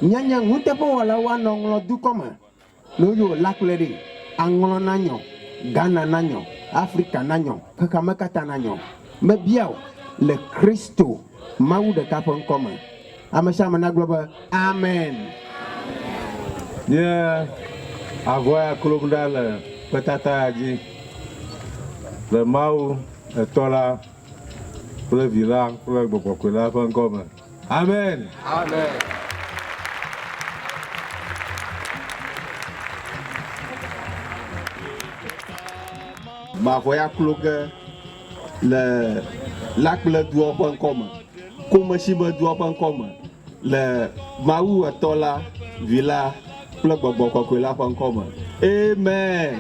Míanye nuteƒewɔlawo anɔ ŋlɔ dukɔ me ne woyo lakple ɖi, aŋlɔ nanyɔ, Ghana nanyɔ, Afrika nanyɔ, xexeame katã nanyɔ. Mebia wò le Kristo, Mawu ɖeka ƒe ŋkɔ me. Ame sia ame nagblɔ be, Amen. Nye avɔ ya klom ɖa le kpetata ya dzi le Mawu Etɔ la kple Vi la kple Gbɔgbɔ Kɔkɔe la ƒe ŋkɔ me. Amen. Amen. Mavɔ ya klo ge le Lakple dua ƒe ŋkɔ me, Komesime dua ƒe ŋkɔ me, le Mawu Etɔ la, Vi la kple Gbɔgbɔ Kɔkɔe la ƒe ŋkɔ me. Amen.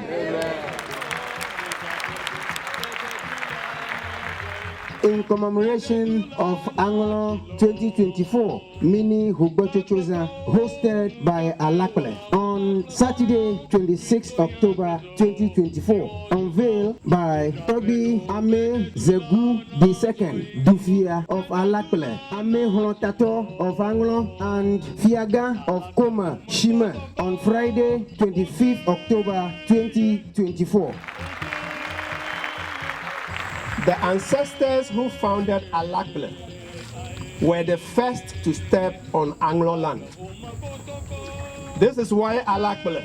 In commemoration of Anglo 2024 Mini Hugbochochoza, hosted by Alakple on Saturday, 26 October 2024, unveiled by Tobi Ame Zegu II, Dufia of Alakple, Ame Hlontato of Anglo, and Fiaga of Koma Shima on Friday, 25th October 2024. The ancestors who founded Alakple were the first to step on Anglo land. This is why Alakple,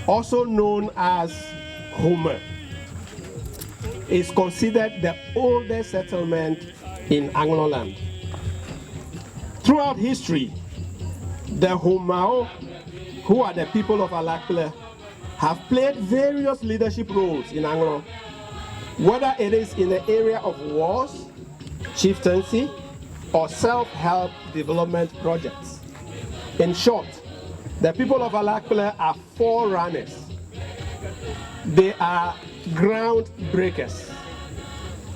also known as Homer, is considered the oldest settlement in Anglo land. Throughout history, the Homao, who are the people of Alakple, have played various leadership roles in Anglo, whether it is in the area of wars, chieftaincy, or self-help development projects. In short, the people of Alakple are forerunners. They are groundbreakers.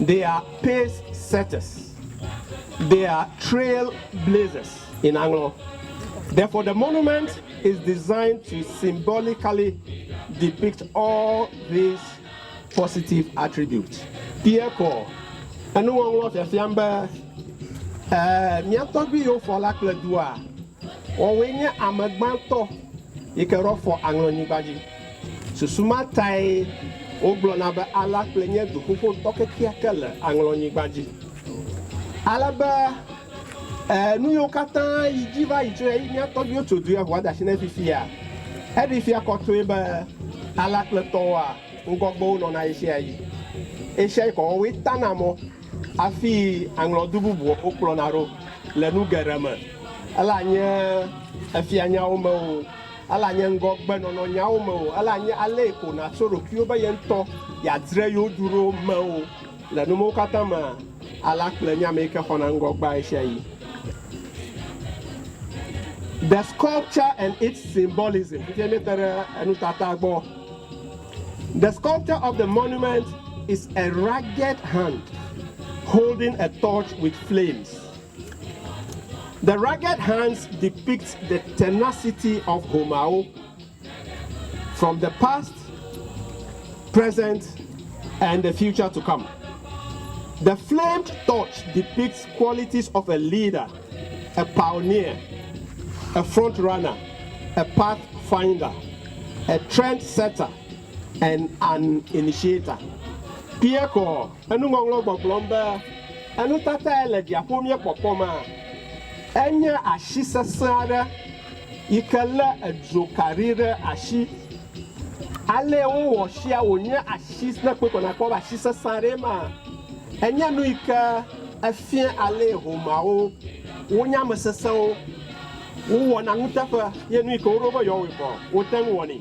They are pace setters. They are trailblazers in Anglo. Therefore, the monument is designed to symbolically depict all these positive attributes. Pierre kɔ enuŋɔŋlɔ fiafiam be eh, mía tɔgbui yiwo fɔ la kple dua, woawoe nye ame gbãtɔ yi ke ɖɔ fɔ aŋlɔnyigba dzi. Susu ma tae wogblɔna be Alakple nye du xoxotɔ kekeake le aŋlɔnyigba dzi. Ale be eh, nu yiwo katã yi dzi va yi tso ɣeyiɣi mía tɔgbuiwo tso du ya ʋua de asi na fifia, eɖee fia kɔtɔe be Alakpletɔwoa, ŋgɔgbe wonɔna ɣesiaɣi. Ɣesiaɣi kɔ woawoe tana mɔ hafi aŋlɔdu bubuwo kplɔna ɖo le nu geɖe me. Ele anye efianyawo me o, ele anye ŋgɔgbenɔnɔnyawo me o, ele anye ale ko nàtso ɖokuiwò be ye ŋutɔ yeadzre yewo du ɖo me o. Le nu mawo katã mea, Alakple nye ame yi ke xɔna ŋgɔgbea ɣesiaɣi. The sculpture and its symbolism. Fifia míete ɖe enutata gbɔ. The sculpture of the monument is a rugged hand holding a torch with flames. The rugged hands depict the tenacity of Homao from the past, present, and the future to come. The flamed torch depicts qualities of a leader, a pioneer, a front runner, a pathfinder, a trendsetter, and an initiator. Pierre kɔ enuŋɔŋlɔ gbɔgblɔm be enutatae le dziaƒo míekpɔkpɔ ma enye asi sesẽ aɖe yi ke lé edzokaɖi ɖe asi. Ale wowɔ sia wònye asi ne kpɔe ko nakpɔ be asi sesẽ aɖee ma. Enye nu yi ke efia ale homawo wonye ame sesẽwo, wowɔna nuteƒe ye nu yi ke woɖo be yewoawɔe kɔ wote ŋu wɔnɛ.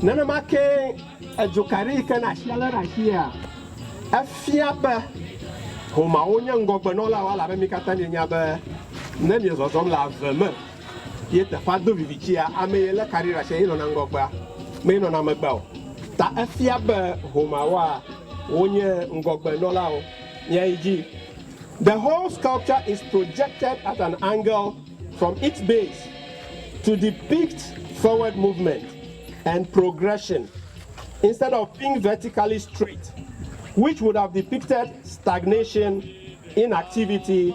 Nenema kee edzokaɖi yi ke ne asia lé ɖe asia, efia be homawo nye ŋgɔgbenɔlawo elabe mi katã mienya be ne miezɔzɔm le ave me ye teƒea do vivitsia, ame yi lé kaɖi ɖe asia ye nɔna ŋgɔgbea, mee nɔna megbea o. Ta efia be homawoa wonye ŋgɔgbenɔlawo. Miayi dzi. The whole sculpture is projected at an angle from its base to depict forward movement and progression instead of being vertically straight. which would have depicted stagnation, inactivity,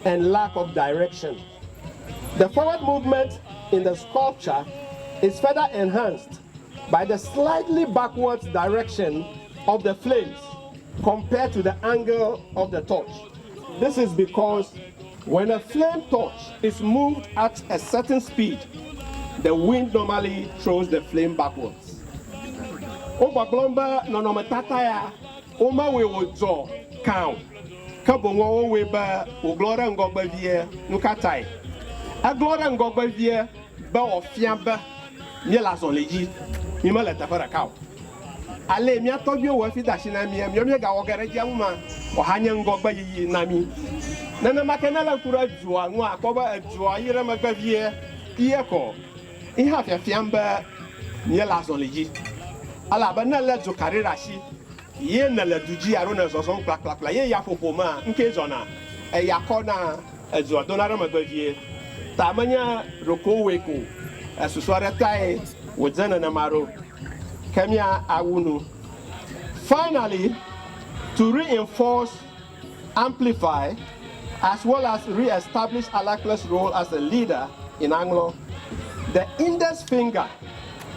and lack of direction. The forward movement in the sculpture is further enhanced by the slightly backwards direction of the flames compared to the angle of the torch. This is because when a flame torch is moved at a certain speed, the wind normally throws the flame backwards. Wogbɔgblɔm be nɔnɔmetata ya womewɔe wòdzɔ kã o, ke boŋ wowɔe be wòglɔ̃ ɖe ŋgɔgbe vie. Nu ka tae? Eglɔ̃ ɖe ŋgɔgbe vie be wòafia be míele azɔli dzi, mímele teƒe ɖeka o. Ale mía tɔgbuiwo wɔ efi de asi na mía, míawo míegawɔ ge ɖe edzi wu ma, wòahanye ŋgɔgbeyiyi na mí. Nenema ke ne èlé ŋku ɖe dua ŋua, àkpɔ be edua yi ɖe megbe vie, ye kɔ. Yi hã fiafiam be míele azɔli dzi. Elabe ne èlé dzokaɖi ɖe asi ye nèle du dzi alo nèle zɔzɔm kplakplakpla ye yaƒoƒo mea, ŋkee zɔna? Eya kɔ na edua dona ɖe megbe vie. Ta menye ɖeko wowɔe ko o, susu aɖe tae wòdze nenema ɖo. Ke mía awu nu. Finally, to reinforce, amplify, as well as re-establish Alakple's role as a leader in Anglo, the index finger,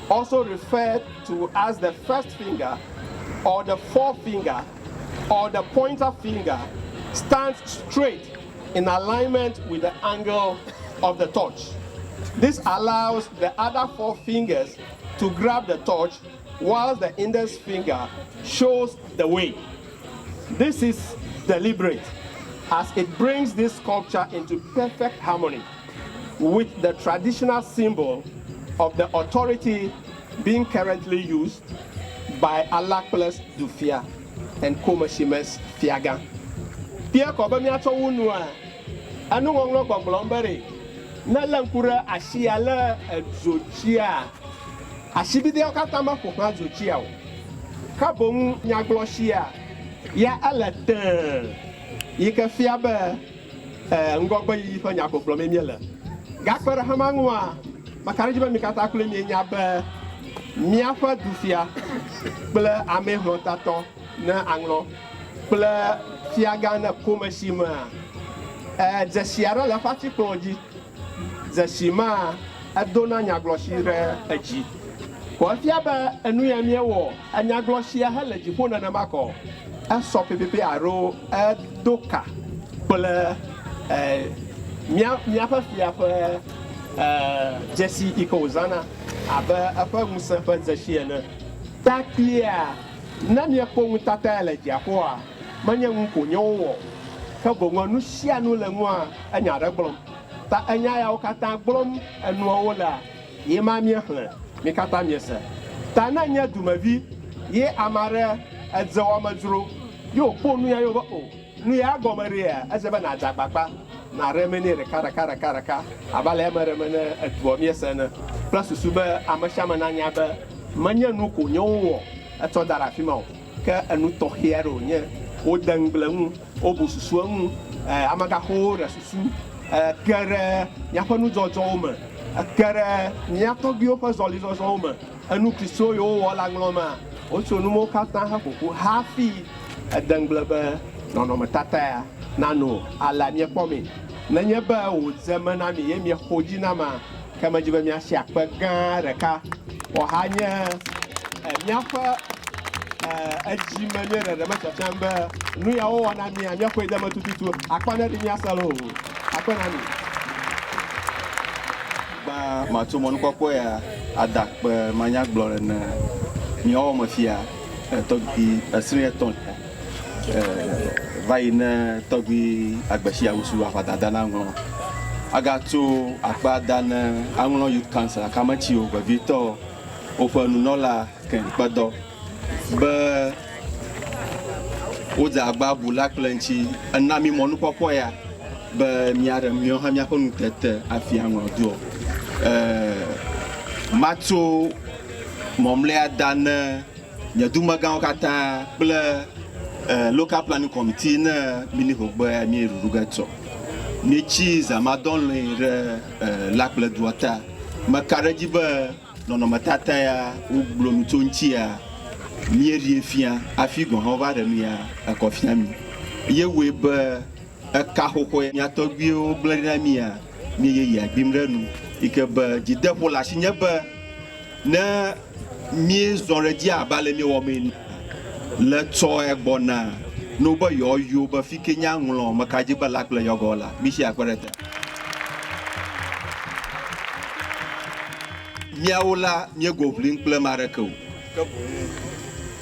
also referred to as the first finger or the forefinger or the pointer finger, stands straight in alignment with the angle of the torch. This allows the other four fingers to grab the torch while the index finger shows the way. This is deliberate as it brings this sculpture into perfect harmony with the traditional symbol of the authority being currently used by Alakples Dufia and Komeshimes Fiaga. Pierre kɔ be míatsɔ wu nua, enuŋɔŋlɔ gbɔgblɔm be ɖe ne lé ŋku ɖe asi ale edzotsia, asibideawo katã meƒo xlã dzotsia o. Ke boŋ nyagblɔsia ya ele tẽe yi ke fia be ŋgɔgbeyiyi ƒe nya ko gblɔmee míele. Gakpe ɖe hema ŋua, meka ɖe edzi be mi katã kloe mienya be míaƒe dufia kple amee hlɔ̃tatɔ ne aŋlɔ kple fiagã ne komesi mea, dzesi aɖe le eƒe atikplɔ dzi. Dzesi ma edona nyagblɔsi ɖe edzi. Kɔ efia be enu ya míewɔ enyagblɔsia hele dziƒo nenema kɔ esɔ pɛpɛpɛ alo edo ka kple mía míaƒe fia ƒe dzesi yi ke wòzãna abe eƒe ŋusẽ ƒe dzesi ene. Ta kpuiea, ne míekpɔ nutata ya le dziaƒoa, menye nu ko nye wowɔ o, ke boŋ nu sia nu le nua enya ɖe gblɔm. Ta enya yawo katã gblɔm enuawo lea, ye ma míexlẽ, mi katã miese. Ta ne nye dumevi ye ame aɖe edze wɔ amedzro ye wòkpɔ nu ya ye wòbe o, nu ya gɔme ɖea, edze be nàdze agbagba nàɖe eme nɛ ɖeka ɖeka ɖeka ɖeka abe ale meɖe eme ne edua míese ene kple susu be ame sia ame nanya be menye nu ko nye wowɔ etsɔ da ɖe afi ma o. Ke enu tɔxɛ aɖe wònye. Wode ŋugble ŋu, wobu susu eŋu, amegãxowo ɖe susu, ke ɖe míaƒe nudzɔdzɔwo me, ke ɖe mía tɔgbuiwo ƒe zɔlizɔzɔwo me, enu kristo yiwo wowɔ le aŋlɔ mea, wotso nu mawo katã heƒo ƒu hafi ede ŋugble be nɔnɔmetata ya nano alea míekpɔ mee. Nenye be wòdze eme na mi ye miexo dzi nam-a, ke medi be míasi akpe gã ɖeka wòahanye míaƒe edzi me míeɖeɖe me fiafiam be nu ya wowɔ na mía, míaxɔe de eme tututu. Akpe ne ɖi míase loo. Akpe na mi. Gbã, matso mɔnukpɔkpɔ ya ada akpe manyagblɔ ne míawo wɔmefia tɔgbui esrẽ etɔ̃lia va yi ne tɔgbui agbesi awusu aʋadada na ŋlɔ. Agatso akpe ada ne aŋlɔ Youth Council akametsiwo vevitɔ woƒe nunɔla Ken Kpedɔ be wodze agba bu la kple ŋtsi ena mi mɔnukpɔkpɔ ya be miaɖe miawo hã miaƒe nutete afia ŋlɔ doɔ. Matso mɔmlɔea da ne nye dumegãwo katã kple local planning committee ne mini hogbe mi ɖuɖu ge tsɔ. Mietsi zamadɔlɔe ɖe la kple dua ta. Meka ɖe edzi be nɔnɔmetata ya wogblɔ nu tso ŋutia Míeɖee fia hafi gɔ̃ hã wova ɖe nu ya ekɔ fia mí. Ye wɔe be eka xoxoe mía tɔgbuiwo gblẽ ɖi na mía, míeye yia gbim ɖe enu. Yi ke be dzideƒo le asinye be ne míezɔ ɖe edzi abe ale míewɔ mee ene le tsɔ egbɔna ne wobe yewoayɔ be fi ke nye aŋlɔ meka dzi be la kple yɔgɔ la, misi akpe ɖe te. Míawo la, míego ʋlim kple ame aɖeke o. Ke boŋ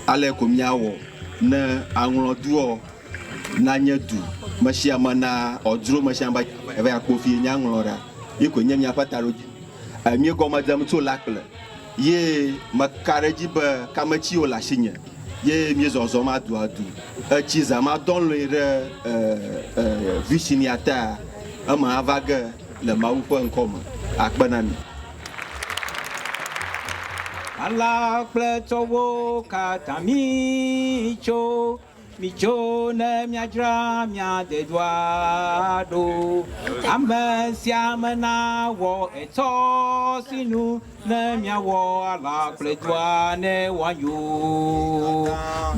ale ko míawɔ ne aŋlɔ duɔ nanye du mesiame na ɔdzro mesiame be eva ya kpɔ fie nye aŋlɔ ɖa. Ye koe nye míaƒe taɖodzinu. Míegɔme dzem tso Lakple ye meka ɖe edzi be kametsiwo le asinye ye míezɔzɔm aduadu. Etsi zã ma dɔ lɔe ɖe Virginia ta eme ava ge le Mawu ƒe ŋkɔ me. Akpe na mi. Allah kple tɔwo katã mitso, mitso ne miadzra mia dedua ɖo. Ame sia ame nawɔ etɔ sinu ne miawɔ Allah kple dua ne wòanyo.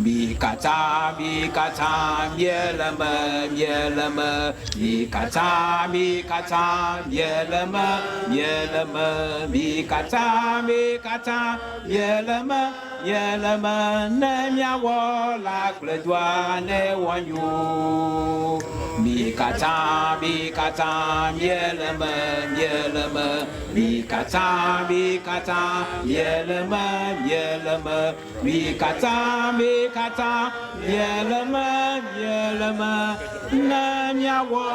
Mi katã, mi katã miele me, miele me. Mi katã, mi katã miele me, miele me. Mi katã, mi katã miele me, miele me. Ne miawɔ la kple dua ne wòanyo. Mi katã, mi katã miele me, miele me. Mi katã, mi katã miele me, miele me. Mi katã, mi katã miele me, miele me. Ne miawɔ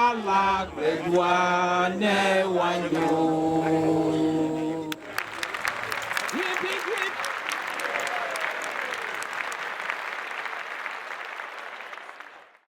Allah kple dua ne wòanyo.